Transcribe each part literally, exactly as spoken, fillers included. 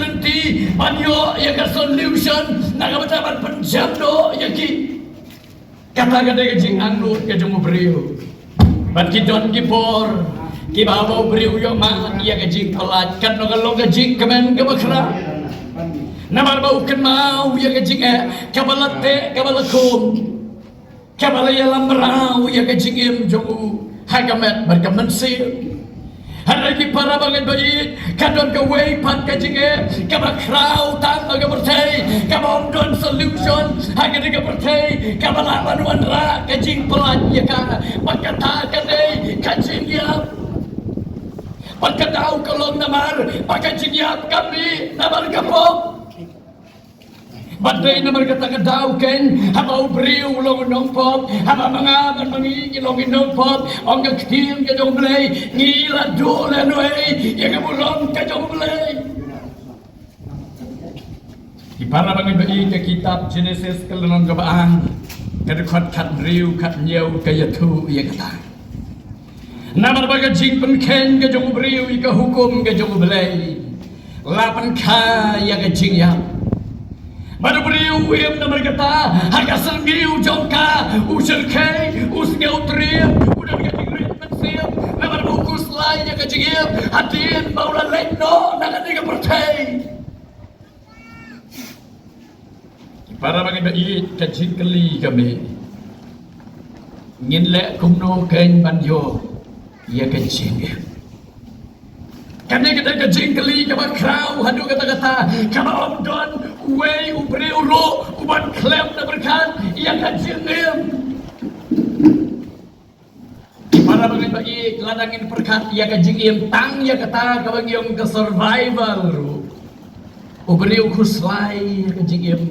lynti ban ïoh ïa ka solution, na ka bynta ban pynjam noh ïa ki. Kata ka dei ka jingangnud ka jong u briew. Bad ki don ki por kiba haba u briew u ïoh mad ïa ka jingpyllait, katno ka long ka jingkmen kaba khraw. Namar ba u kynmaw ïa ka jingeh kaba la teh kaba la khum, kaba la ïalam mraw ïa ka jingim jong u ha ka met bad ka mynsiem. Hynrei ki para bangeit ba ïeit, ka don kawei pat ka jingeh kaba khraw tang ha ka pyrthei, kaba ym don solution ha kane ka pyrthei, kaba lah ban wanrah ka jingpyllait ïa ka. Bad kata ka dei ka jingïap. Bad ka daw ka long namar ba ka jingïap ka mih namar ka pop. Bad dei namar kata ka daw keiñ, haba u briew u long u nongpop, haba ma nga bad ma ngi ngi long ki nongpop, ong ka ktien ka jong u Blei, ngi la duh lehnohei ïa ka burom ka jong u Blei. Ki para bangeit ba ïeit, ka kitab Genesis ka lynnong kaba ar, ka dkhot khathynriew khathynñiew ka ïathuh ïa kata. Namar ba ka jingpynkheiñ ka jong u briew ïa ka hukum ka jong u Blei la pynkha ïa ka jingïap. Bad u briew u im namar kata ha ka syrngiew jong ka, u shyrkhei, u sngew triem, u don ka jingrit mynsiem. Namar ba u khuslai ïa ka jingim hadien ba u la leit noh na kane ka pyrthei. Para bangeit ba ïeit, ka jingkylli ka mih, ngin leh kumno keiñ ban ïoh ïa ka jingim? Kane ka dei ka jingkylli kaba khraw haduh katta katta, kaba ym don uwei u briew ruh uban khlem da pyrkhat ïa ka jingim. Para bangeit ba ïeit, lada ngin pyrkhat ïa ka jingim tang ïa kata kaba ngi ong ka survival ruh, u briew u khuslai ïa ka jingim.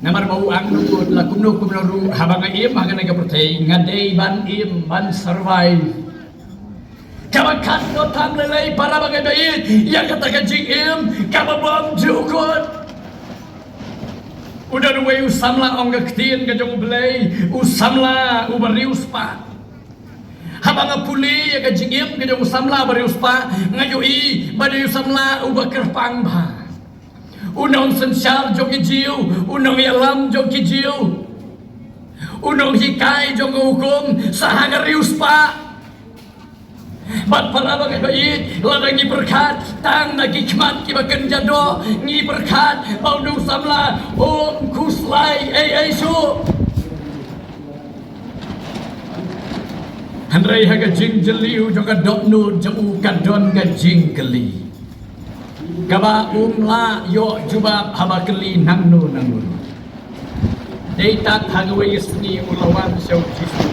Namar ba u angnud, la kumno kumno ruh, haba nga im ha kane ka pyrthei nga dei ban im, ban survive. Kaba khatduh tam lei lei, para bangeit ba ïeit, ïa kata ka jingim kaba bymjukut. U don uwei u samla, ong ka ktien ka jong u Blei, u samla uba riewspah. Haba nga pule ïa ka jingim ka jong u samla uba riewspah, nga ïohi ba dei u samla uba kyrpang bha. U nongsynshar jong ki Jiw, u nongïalam jong ki Jiw, u nonghikai jong ka hukum, sa ha ka riewspah. Bad para bangeit ba ïeit, lada ngi pyrkhat tang na ki khmat kiba kynja doh, ngi pyrkhat ba u nongsamla um khuslai ei ei shuh. Hynrei ha ka jingjylliew jong ka dohnud jong u ka don ka jingkylli kaba um lah ïoh jubab haba kylli nangno nangno. Dei tad ha kawei ka sngi u la wan sha u Jisu.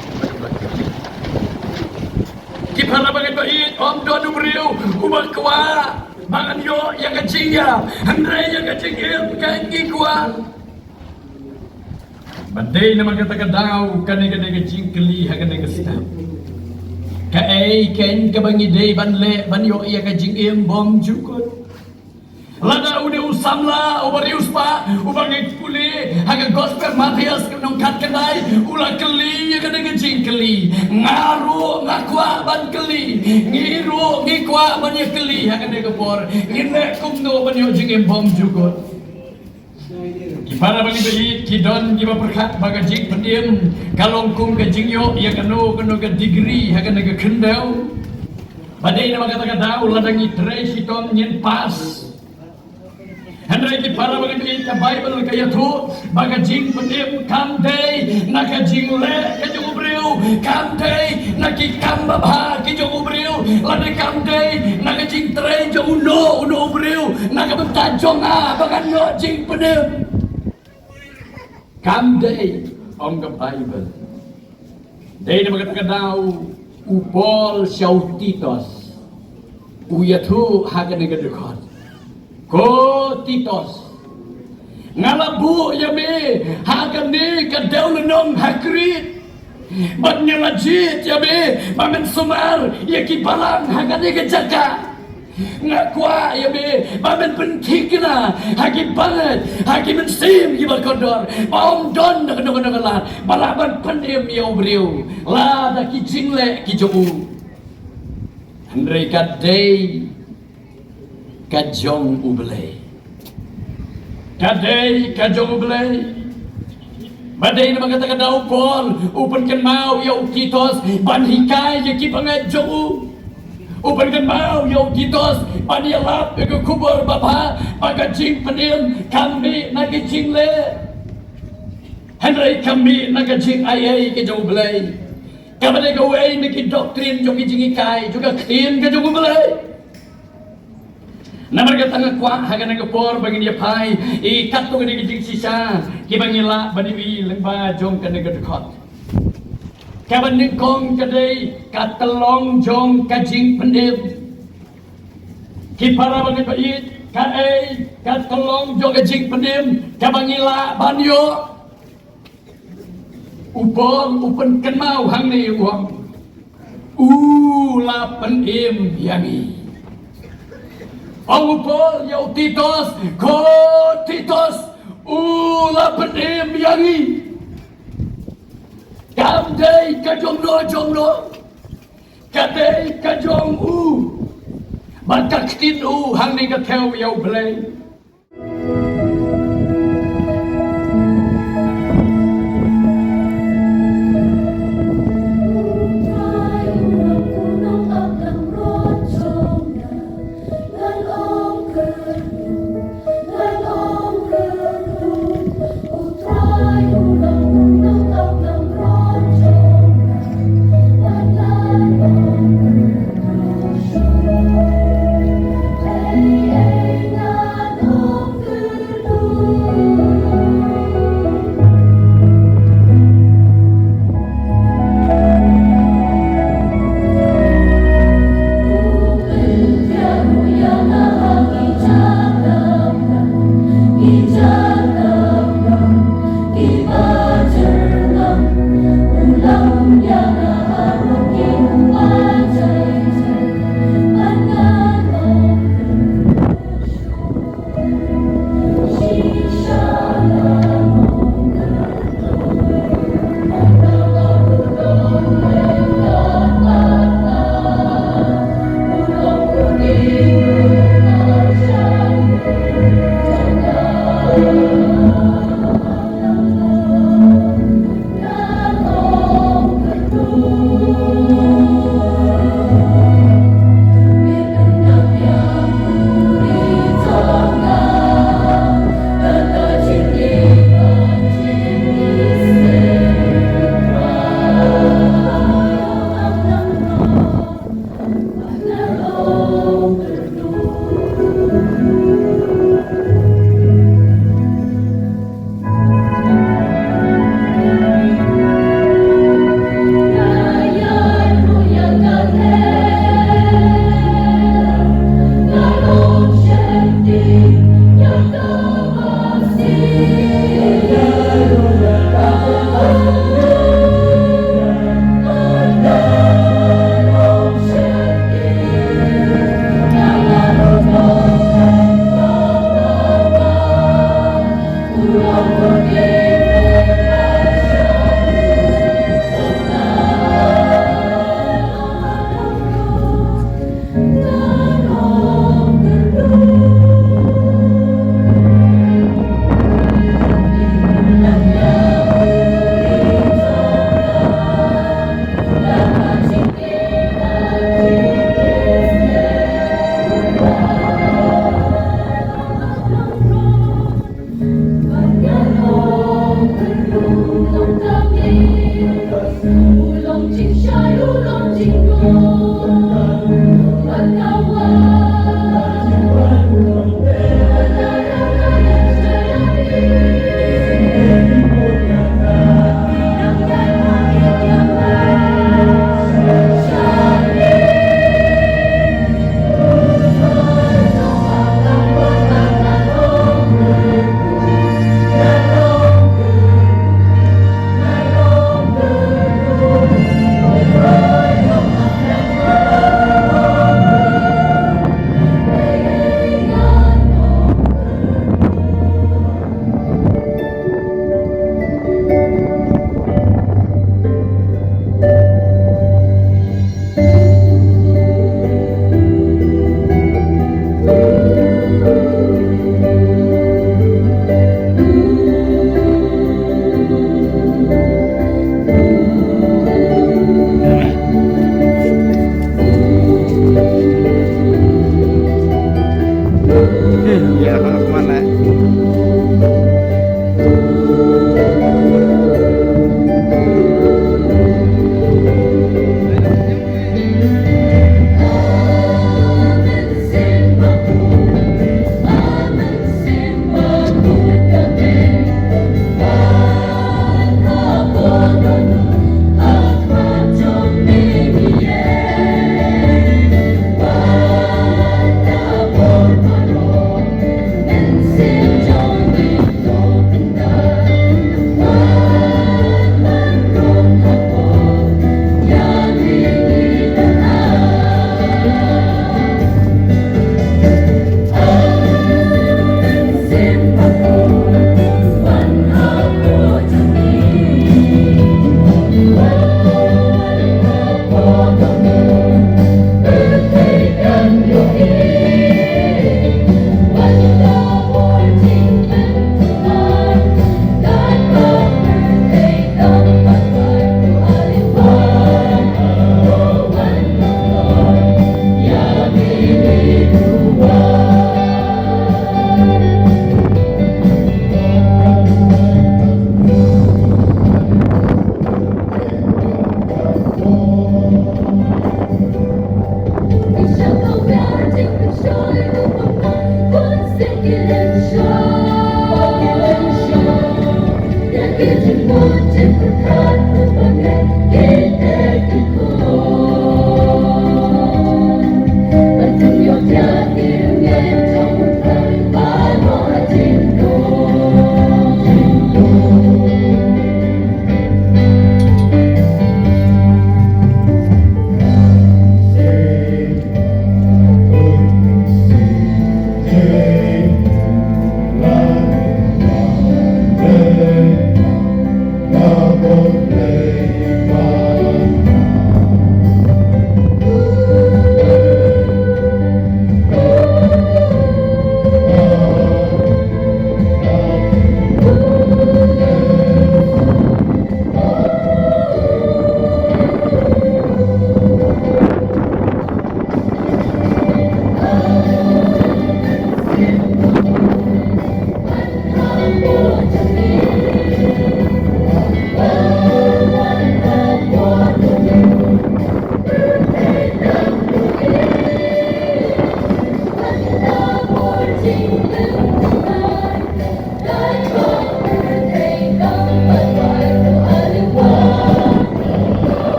Ki para bangeit ba ïeit, ym don u briew uba kwah ba ngan ïoh ïa ka jingïap, hynrei ïa ka jingim keiñ ngi kwah. Bad dei namar kata ka daw kane ka dei ka jingkylli ha kane ka step. Kaei keiñ kaba ngi dei ban leh ban ïoh ïa ka jingim bymjukut? Lada u dei u samla uba riewspah uba ngi pule ha ka Gospel Mathaios ka lynnong khatkhyndai, u la kylli ïa kane ka jingkylli. Nga ruh nga kwah ban kylli, ngi ruh ngi kwah ban ïa kylli ha kane ka por. Ngin leh kumno ban ïoh jingim bymjukut? Ki para bangeit ba ïeit, ki don kiba pyrkhat ba ka jingpynim ka long kum ka jingïoh ïa kano kano ka degree ha kane ka khyndew. Ba dei namar kata ka daw lada ngi trei shitom ngin pass. Hynrei ki para bangeit ba ïeit, ka Baibl ka ïathuh ba ka jingpynim kam dei na ka jingleh ka jong u briew, kam dei na ki kam babha ki jong u briew, lane kam dei na ka jingtrei jong uno uno u briew na ka bynta jong nga ba ngan ïoh jingpynim. Kam dei, ong ka Baibl. Dei namar kata ka daw u Paul sha u Titus u ïathuh ha kane ka dkhot, ko Titus, nga la buh ïa me ha kane ka dewlynnong ha Krit. Bad nga la jied ïa me ba men sumar ïa ki balang ha kane ka jaka. Nga kwah ïa me ba men pynthikna ha ki bangeit, ha ki mynsiem kiba kordor, ba ym don na kano kano ka lad ba lah ban pynim ïa u briew la da ki jingleh ki jong u. Hynrei ka dei Ka jong U Blei. Ka dei ka jong U Blei. Ba dei namar kata ka daw u Paul u pynkynmaw ïa u Titus ban hikai ïa ki bangeit jong u. U pynkynmaw ïa u Titus ban ïalap ïa ka khubor babha ba ka jingpynim kam mih na ka jingleh. Hynrei kam mih na ka jingaiei ka jong U Blei. Kaba dei kawei na ki doctrine jong ki jinghikai jong ka ktien ka jong U Blei. Namar kata nga kwah ha kane ka por ba ngin ïa phai ïa katto katne ki jingshisha kiba ngi lah ban ïohi lyngba jong kane ka dkhot. Kaba nyngkong ka dei ka tyllong jong ka jingpynim. Ki para bangeit ba ïeit, kaei ka tyllong jong ka jingpynim kaba ngi lah ban ïoh? U Paul u pynkynmaw hangne u ong, u la pynim ïa ngi. Ong u Paul ïa u Titus, ko Titus, u la pynim ïa ngi. Kam dei ka jong no jong no, ka dei ka jong u. Bad ka ktien u hangne ka thew ïa U Blei.